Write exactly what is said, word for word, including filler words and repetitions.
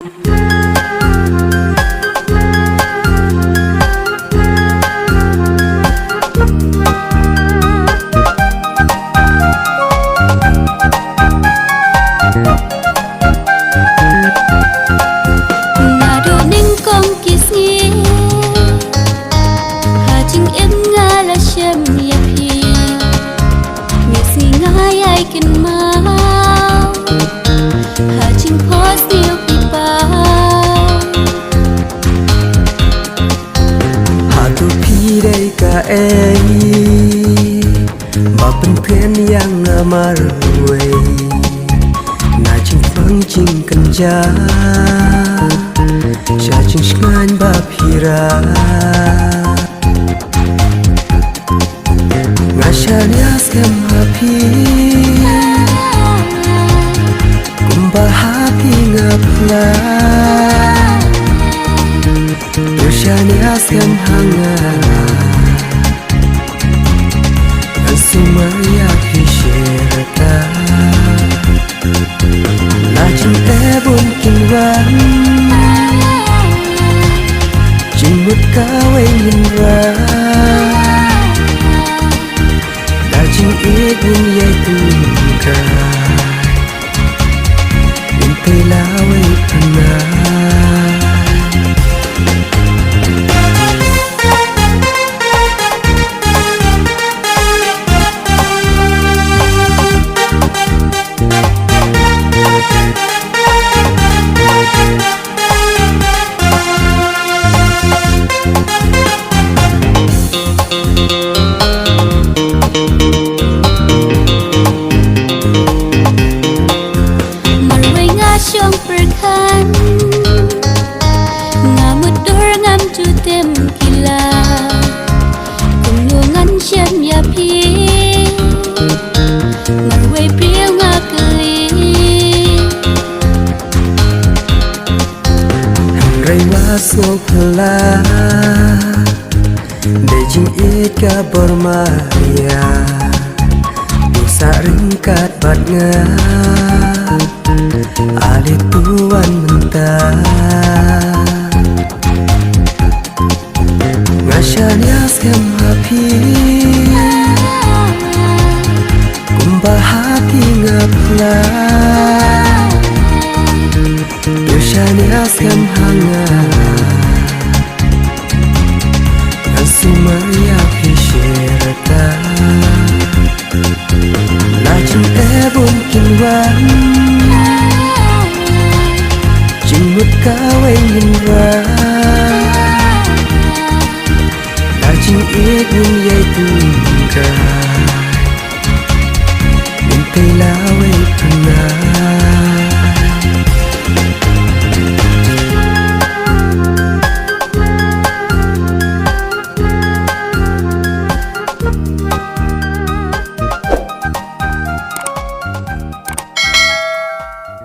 Naduh nyngkong ki sngi, ha jingim nga la shem ïa phi. Miss ngi nga ïai kynmaw ha jingphohsniew phi paw. Hato phi dei kaei ba pynphieng ïa nga marwei na jingpang jingkynja sha jingshngaiñ ba phi rah. Nga shaniah skhem ha phi kumba ha phi nga phla. To shaniah skhem ha nga, ngan sumar ïa phi shisha. La jingeh bun kin wan, jingmut kawei ngin rah. La jingïeit ngin ïai tyngkai, ngin pei lawei pynai. Marwei nga shong pyrkhat, nga mutdur ngam ju tem kylla. Kumno ngan shem ïa phi, marwei briew nga kylli. Hynrei wat sngew phylla, dei jingïeit ka bor Maria. To sah ryngkat bad nga, ale to wan mynta. Nga shaniah skhem ha phi kumba ha phi nga phla. To shaniah skhem ha nga, ngan sumar ïa phi shisha. La jingeh bun kin wan, jingmut kawei ngin rah. La jingïeit ngin ïai tyngkai, ngin pei lawei